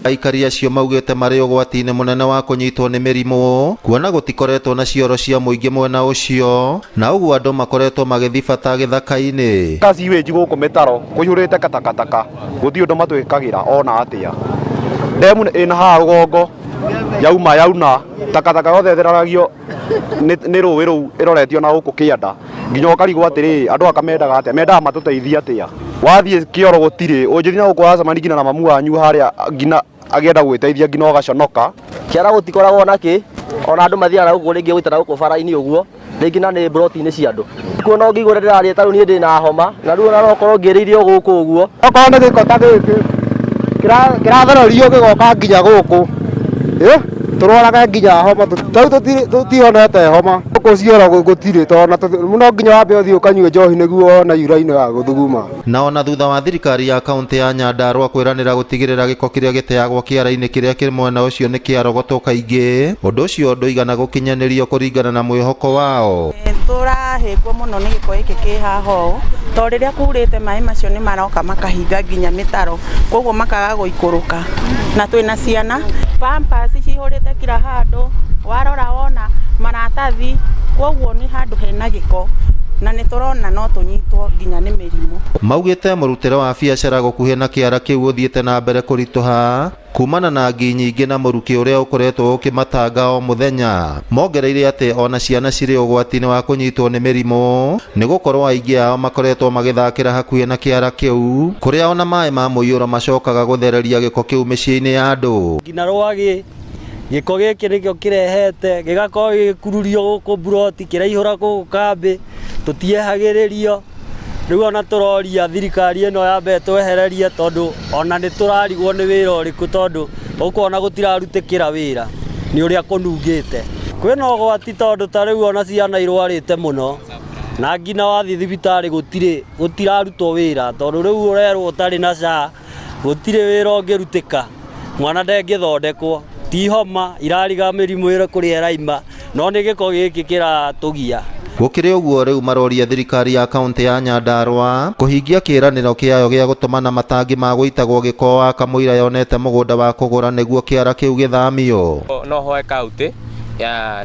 Aikari acio maugĩte marĩ ũgwati-inĩ mũnene wa kũnyitwo nĩ mĩrimũ kuona gũtikoretwo na cioro cia mũingĩ mwena ũcio na ũguo andũ makoretwo magĩthibata gĩthaka-inĩ. Ka sewage gũkũ mĩtaro kũihũrĩte katakataka gũtirĩ ũndũ matwĩkagĩra ona atĩa. Ndemu ĩna haha rũgongo yauma yauna takataka yothe ĩthereragio nĩ rũĩ rũu ĩroretio na gũkũ kĩanda nginya ũkarigwo atĩrĩ andũ aka mendaga atĩa mendaga matũteithie atĩa. Wathiĩ kĩoro gũtirĩ ũngĩthiĩ na gũkũ wacemania nginya na mamu wanyu harĩa nginya agĩenda gwĩteithia nginya ũgaconoka. Kĩara gũtikoragwo na kĩ ona andũ mathiaga na gũkũ rĩngĩ gũita na gũkũ bara-inĩ ũguo rĩngĩ na nĩ mburoti-inĩ cia andũ. Kuo no ngĩigua ũrĩa ndĩrarĩa ta rĩu niĩ ndĩna homa na rĩu ona no korwo ngĩrĩire o gũkũ ũguo. Okorwo nĩ gĩko ta gĩkĩ kĩrathererio gĩgoka nginya gũkũ tũrwaraga nginya homa ta rĩu tũtihonete homa. Gũkũ cioro gũtirĩ tondũ no nginya wambe ũthiĩ ũkanyue njohi nĩguo wone urine ya gũthuguma. Na ona thutha wa thirikari ya kaunti ya Nyandarua kwĩranĩra gũtigĩrĩra gĩko kĩrĩa gĩteagwo kĩara-inĩ kĩrĩa kĩ mwena ũcio nĩ kĩarogotwo kaingĩ, ũndũ ũcio ndũigana gũkinyanĩrio kũringana na mwĩhoko wao. Tũrahĩngwo mũno nĩ gĩko gĩkĩ kĩ haha ũũ, tondũ rĩrĩa kurĩte maĩ macio nĩ maroka makahinga nginya mĩtaro, koguo makaga gũikũrũka, na twĩna ciana, pampers cihũrĩte kila handũ, warora wona maratathi, koguo nĩ handũ hena gĩko, na nĩ tũrona no tũnyitwo nginya nĩ mĩrimũ. Maugĩte mũrutĩre wa biacara gũkuhĩ na kĩara kĩu ũthiĩte na mbere kũritũha kumana na ngi nyingĩ na mũrukĩ ũrĩa ũkoretwo ũkĩmatanga o mũthenya. Mongereire atĩ ona ciana cirĩ ũgwati-inĩ wa kũnyitwo nĩ mĩrimũ nĩ gũkorwo aingĩ ao makoretwo magĩthakĩra hakuhĩ na kĩara kĩu kũrĩa ona maĩ ma mũiyũro macokaga gũthereria gĩko kĩu mĩciĩ-inĩ ya andũ. Nginya rwagĩ gĩko gĩkĩ nĩkĩo kĩrehete gĩgakorwo gĩgĩkururio gũkũ mburoti kĩraihũra gũkũ kambĩ tũtiehagĩrĩrio. Rĩu ona tũroria thirikari ĩno yambe ĩtwehererie tondũ ona nĩ tũrarigwo nĩ wĩra ũrĩkũ tondũ ũkona gũtirarutĩkĩra wĩra nĩ ũrĩa kũnungĩte. Kwĩna ũgwati tondũ ta rĩu ona ciana irwarĩte mũno na nginya wathiĩ thibitarĩ gũtirĩ gũtirarutwo wĩra tondũ rĩu ũrerwo ũtarĩ na SHA gũtirĩ wĩra ũngĩrutĩka mwana ndengĩthondekwo ti homa irariga mĩrimũ ĩrĩa kũrĩa ĩraima no nĩ gĩko gĩkĩ kĩratũgia. Gũkĩrĩ ũguo rĩu maroria thirikari ya kaunti ya Nyandarua kũhingia kĩĩranĩro kĩayo gĩa gũtũmana matangi ma gũitagwo gĩko wa kamũira yonete mũgũnda wa kũgũra nĩguo kĩara kĩu gĩthamio. No hoe kaunti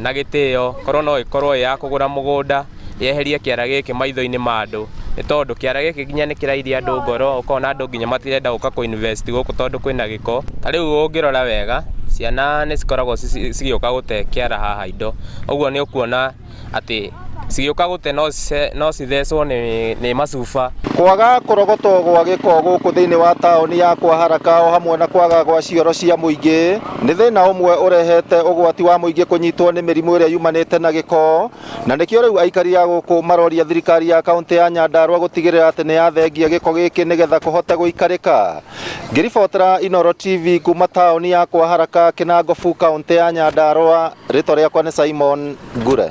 na gĩtĩo korwo no ĩkorwo ĩ ya kũgũra mũgũnda yeherie kĩara gĩkĩ maitho-inĩ ma andũ nĩ tondũ kĩara gĩkĩ nginya nĩ kĩrairia andũ ngoro ũkona andũ nginya matirenda gũka kũ invest gũkũ tondũ kwĩna gĩko. Ta rĩu ũngĩrora wega ciana nĩ cikoragwo cigĩũka gũte kĩara haha indo ũguo nĩ ũkuona atĩ cigĩũka gũte no cithecwo nĩ macuba. Kwaga kũrogotwo gwa gĩko gũkũ thĩinĩ wa taũni ya Kwa Haraka o hamwe na kwaga gwa cioro cia mũingĩ nĩ thĩna ũmwe ũrehete ũgwati wa mũingĩ kũnyitwo nĩ mĩrimũ ĩrĩa yumanĩte na gĩko na nĩkĩo rĩu aikari a gũkũ maroria thirikari ya kaunti ya Nyandarua gũtigĩrĩra atĩ nĩ yathengia gĩko gĩkĩ nĩgetha kũhote gũikarĩka. Ngĩribotera Inooro TV kuma taũni ya Kwa Haraka, Kinangofu, kaunti ya Nyandarua, rĩtwa rĩakwa nĩ Simon Ngure.